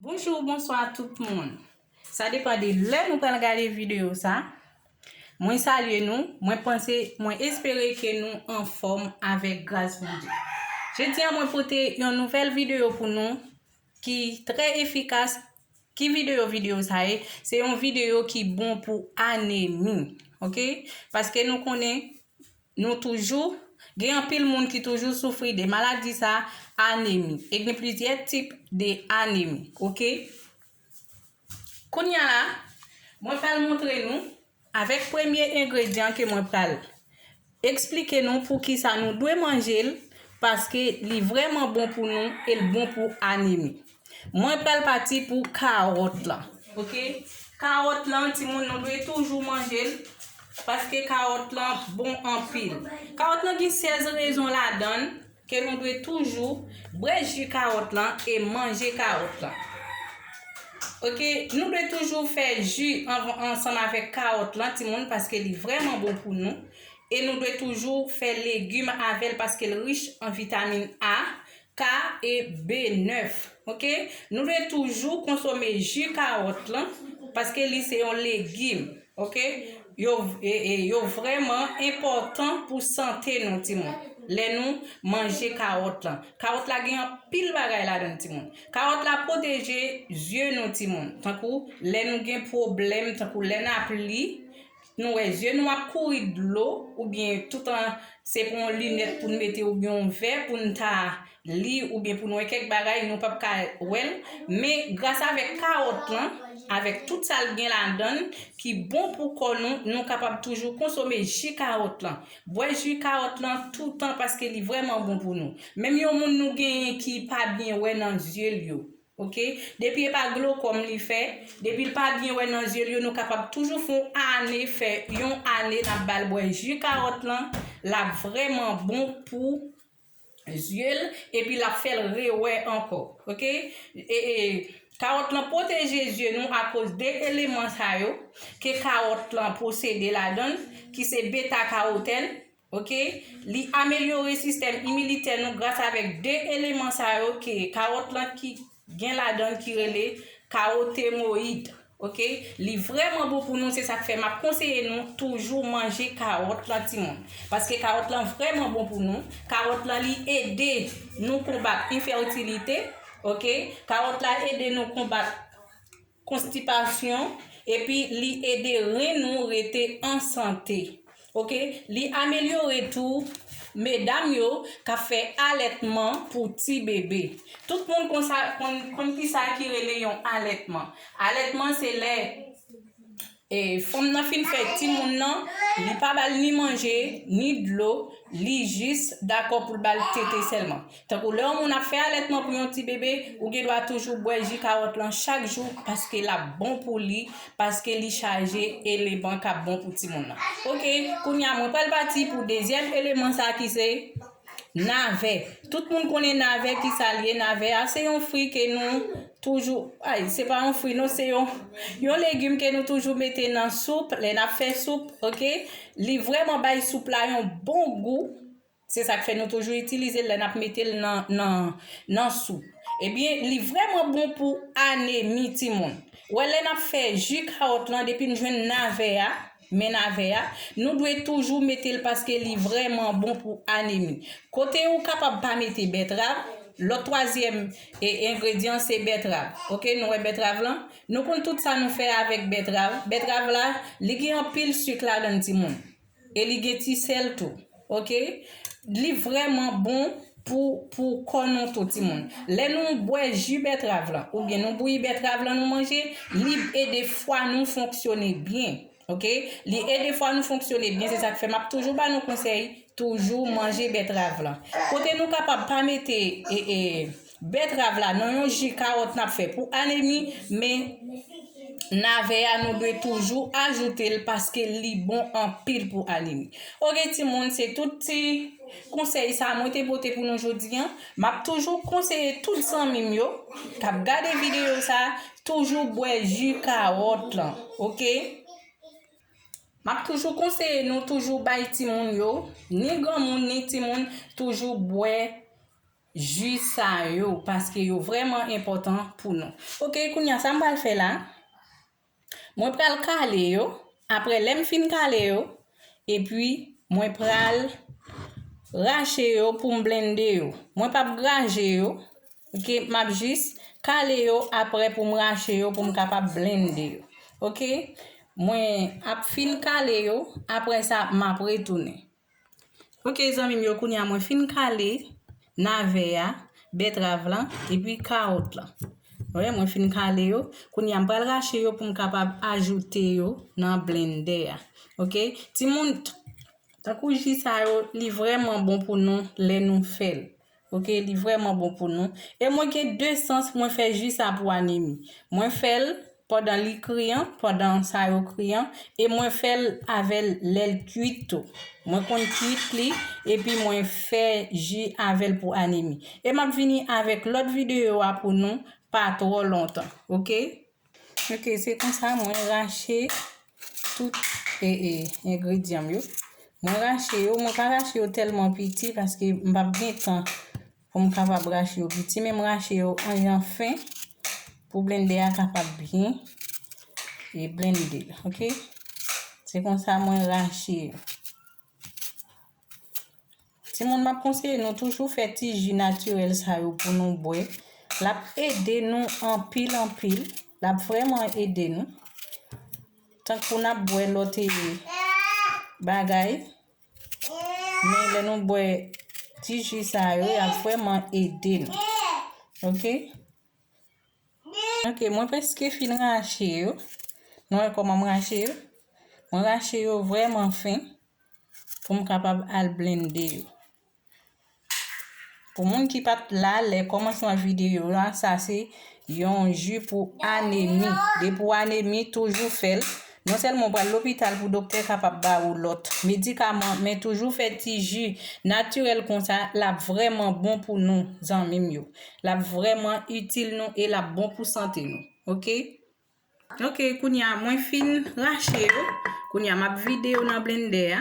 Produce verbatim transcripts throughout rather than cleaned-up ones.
Bonjou, bonswa tout moun. Sa depann de lè nou pral gade videyo sa. Mwen salye nou, mwen panse, mwen espere ke nou anfòm avèk gras Bondye. Jodi a mwen pote yon nouvèl videyo pou nou ki trè efikas. Ki videyo videyo sa ye? Se yon videyo ki bon pou anemi, oke? Paske nou konnen nou toujou gen anpil moun ki toujou soufri de maladi sa, anemi. E gen plizyè tip de anemi, oke? Kounye a la, mwen pral montre nou avèk premye engredyan ke mwen pral eksplike nou poukisa nou dwe manje l, paske li vrèman bon pou nou e l bon pou anemi. Mwen pral pati pou kawòt lan, oke? Kawòt lan, timoun, nou dwe toujou manje l, paske kawòt lan bon anpil. Kawòt lan gen sèz rezon ladan l ke nou dwe toujou bwè ji kawòt lan e manje kawòt lan. Oke, nou dwe toujou fè ji ansanm avèk kawòt lan, timoun, paske li vrèman bon pou nou. E nou dwe toujou fè legim avè l paske l rich an vitamin A, K e B nèf. Oke? Nou dwe toujou konsome ji kawòt lan paske li se yon legim. Oke? Yo, e, e, yo vrèman enpòtan pou sante nou, timoun. Lè nou manje kawòt lan. Kawòt la gen anpil bagay ladan l, timoun. Kawòt la pwoteje zye nou, timoun. Tankou lè nou gen pwoblèm, tankou lè n ap li, nou wè zye nou ap kouri dlo, oubyen toutan se pou yon linèt pou n mete, oubyen yon vè pou n ta li, oubyen pou n wè kèk bagay, nou p ap ka wè l. Men gras avèk kawòt lan, avèk tout sa l gen ladan l, ki bon pou kò nou, nou kapab toujou konsome ji kawòt lan. Bwè ji kawòt lan toutan paske li vrèman bon pou nou. Menm yon moun nou genyen ki pa byen wè nan zye l yo, oke? Depi e pa glokòm li fè, depi l pa byen wè nan zye l yo, nou kapab toujou fè yon ane, fè yon ane n ap ba l bwè ji kawòt lan, l ap vrèman bon pou zye l, epi l ap fè l rewè ankò, oke? E, e, kawòt lan pwoteje zye nou akoz de eleman sa yo ke kawòt lan posede ladan l, ki se beta karotèn, oke? Li amelyore sistèm imilitè nou gras avèk de eleman sa yo ke kawòt lan ki gen ladan l ki rele kawotemoyid, oke? Li vrèman bon pou nou, se sa k fè m ap konseye nou toujou manje kawòt lan, timoun. Paske kawòt lan vrèman bon pou nou. Kawòt lan, li ede nou konbat enfètilite, oke? Kawòt la ede nou konbat konstipasyon, epi li ede ren nou rete an sante. Oke? Li amelyore tou medam yo k ap fè alètman pou ti bebe. Tout moun konn sa, konn, konn kisa ki rele yon alètman. Alètman se lè, e, fanm nan fin fè timoun nan, li pa ba l ni manje, ni dlo, li jis dakò pou l ba l tete sèlman. Tankou lè yon moun ap fè alètman pou yon ti bebe, ou gen dwa toujou bwè ji kawòt lan chak jou paske l ap bon pou li, paske li chaje eleman k ap bon pou timoun nan. Oke, kounye a mwen pral pati pou dezyèm eleman sa ki se navè. Tout moun konnen navè kisa l ye. Navè a se yon fwi ke nou toujou, ay, se pa yon fwi non, se yon, yon legim ke nou toujou mete nan soup, lè n ap fè soup, oke? Li vrèman bay soup la yon bon gou. Se sa k fè nou toujou itilize l lè n ap mete l nan, nan, nan soup. Ebyen, li vrèman bon pou anemi, timoun. Ou wè, lè n ap fè ji kawòt lan, depi n jwenn navè a, men navè a, nou dwe toujou mete l paske li vrèman bon pou anemi. Kote ou kapab pa mete bètrav, lòt twazyèm, e, engredyan se bètrav. Oke, nou wè bètrav lan? Nou konn tout sa nou fè avèk bètrav. Bètrav la, li gen anpil sik ladan l, timoun. E li gen ti sèl tou. Oke? Li vrèman bon pou, pou kò nou tou, timoun. Lè nou bwè ji bètrav lan, oubyen nou bouyi bètrav lan, nou manje, li ede fwa nou fonksyone byen. Oke? Li ede fwa nou fonksyone byen, se sa k fè m ap toujou ba nou konsèy, toujou manje bètrav lan. Kote nou kapab pa mete, e, e, bètrav la nan yon ji kawòt n ap fè pou anemi, men navè a nou dwe toujou ajoute l paske li bon anpil pou anemi. Oke, timoun, se tout ti konsèy sa mwen te pote pou nou jodi a. M ap toujou konseye tout zanmi m yo k ap gade videyo sa, toujou bwè ji kawòt lan, oke? M ap toujou konseye nou toujou bay timoun yo, ni granmoun, ni timoun, toujou bwè ji sa yo, paske yo vrèman enpòtan pou nou. Oke, kounye a, sa m pral fè la, mwen pral kale yo. Apre, lè m fin kale yo, epi mwen pral rache yo pou m blende yo. Mwen p ap graje yo. Oke, m ap jis kale yo apre pou m rache yo, pou m kapab blende yo. Oke, mwen ap fin kale yo, apre sa, m ap retounen. Oke, zanmi m yo, kounye a mwen fin kale navè a, bètrav lan, epi kawòt lan. Wi, mwen fin kale yo. Kounye a m pral rache yo pou m kapab ajoute yo nan blendè a. Oke, timoun, tankou ji sa yo, li vrèman bon pou nou lè nou fè l. Oke, li vrèman bon pou nou. E mwen gen de sans mwen fè ji sa pou anemi. Mwen fè l pandan li kriyan, pandan sa yo kriyan, e mwen fè l avè l lè l kuit tou. Mwen konn kuit li, epi mwen fè ji avè l pou anemi. E m ap vini avèk lòt videyo a pou nou pa twò lontan, oke? Oke, se konsa mwen rache tout, e, e, engredyan m yo. Mwen rache yo, mwen pa rache yo tèlman piti paske m p ap gen tan pou m kapab rache yo piti, men m rache yo an jan fen pou blendè a kapab byen e blende l, oke? Se konsa mwen rache yo. Timoun, m ap konseye nou toujou fè ti ji natirèl sa yo pou nou bwè. L ap ede nou anpil, anpil. L ap vrèman ede nou. Tankou n ap bwè lòt, e, bagay. Men lè nou bwè ti ji sa yo, y ap vrèman ede nou. Oke? Oke, mwen prèske fin rache yo. Nou wè kòman m rache yo? Mwen rache yo vrèman fen pou m kapab al blende yo. Pou moun ki pa t la lè kòmansman videyo a, sa se yon ji pou anemi. Depi w anemi, toujou fè l. Non sèlman w pral lopital pou doktè kapab ba ou lòt medikaman, men toujou fè ti ji natirèl konsa, l ap vrèman bon pou nou, zanmi m yo. L ap vrèman itil nou e l ap bon pou sante nou. Oke? Oke, kounye a, mwen fin rache yo. Kounye a, m ap vide yo nan blendè a.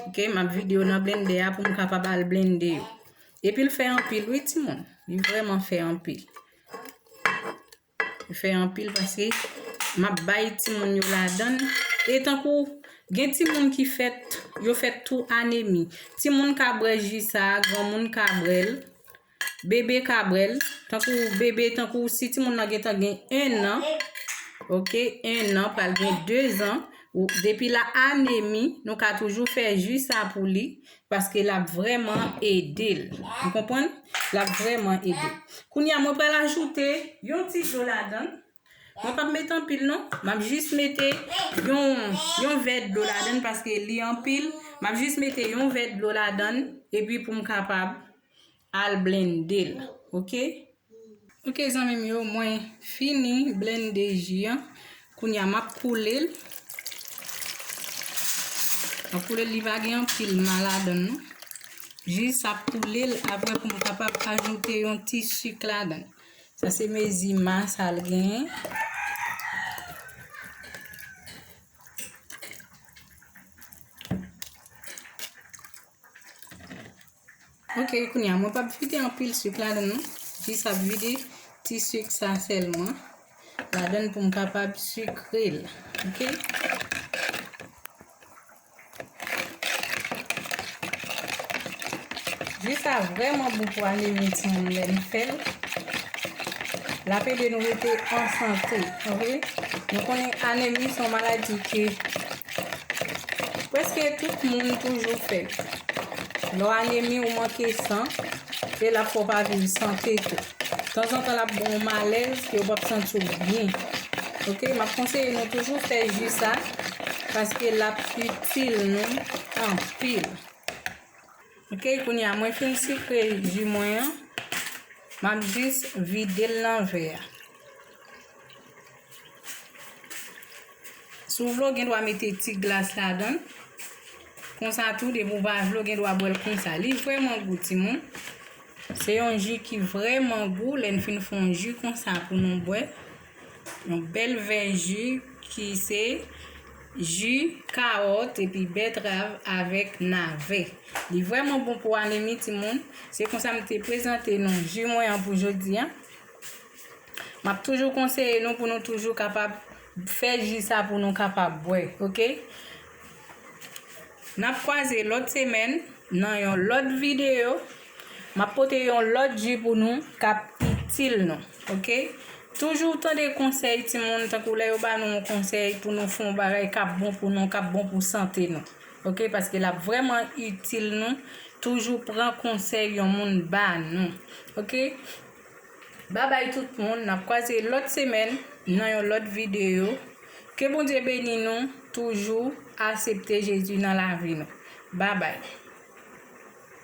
Oke, m ap vide yo nan blendè a pou m kapab al blende yo. Epi l fè anpil, wi, timoun. Li vrèman fè anpil. Li fè anpil paske m ap bay timoun yo ladann. E tankou, gen timoun ki fèt, yo fèt tou anemi. Timoun ka bwè ji sa a, granmoun ka bwè l. Bebe ka bwè l, tankou bebe, tankou si timoun nan gentan gen en an, oke, en an, pral gen de zan, ou, depi l anemi, nou ka toujou fè ji sa pou li, paske l ap vrèman ede l. Ou konprann? L ap vrèman ede l. Kounye a, mwen pral ajoute yon ti dlo ladan l. Mwen p ap mete anpil non. M ap jis mete yon, yon vè dlo ladan l paske li anpil. M ap jis mete yon vè dlo ladan l epi pou m kapab al blende l. Oke? Oke, zanmi m yo, mwen fini blende ji an. Kounye a, m ap koule l. M ap koule l, li pa gen anpil ma ladan l non. Jis ap koule l, apre pou m kapab ajoute yon ti sik ladan l. Sa se mezi ma sa l genyen. Oke, kounye a, mwen p ap vide anpil sik ladan l non. Jis ap vide ti sik sa sèlman ladan l pou m kapab sikre l. Oke? Ji sa vrèman bon pou anemi timoun lè n fè l. L ap ede nou rete an sante, oke? Nou konnen anemi se yon maladi ke prèske tout moun toujou fè. Lè w anemi, ou manke san, e l ap fè w pa viv sante tou. Tanzantan, l ap ba w malèz ke w p ap santi w byen. Oke, m ap konseye nou toujou fè ji sa, paske l ap itil nou anpil. Oke, kounye a, mwen fin sikre ji mwen an, m ap jis vide l nan vè a. Si w vle, w gen dwa mete ti glas ladan l. Konsa tou, depi w pa vle, w gen dwa bwè l konsa. Li vrèman gou, timoun. Se yon ji ki vrèman gou, lè n fin fè yon ji konsa pou nou bwè. Yon bèl vè ji ki se Ji kawòt epi bètrav avèk navè. Li vrèman bon pou anemi, timoun. Se konsa m te prezante nou ji mwen an pou jodi a. M ap toujou konseye nou pou nou toujou kapab fè ji sa pou nou kapab bwè, oke? N ap kwaze lòt semèn nan yon lòt videyo. M ap pote yon lòt ji pou nou k ap itil nou, oke? Toujou tande konsèy timoun, tankou lè yo ba nou yon konsèy pou nou fè yon bagay k ap bon pou nou, k ap bon pou sante nou, oke? Paske l ap vrèman itil nou. Toujou pran konsèy yon moun ba nou, oke? Babay tout moun, n ap kwaze lòt semèn nan yon lòt videyo. Ke Bondye beni nou, toujou asepte Jezi nan lavi nou. Babay.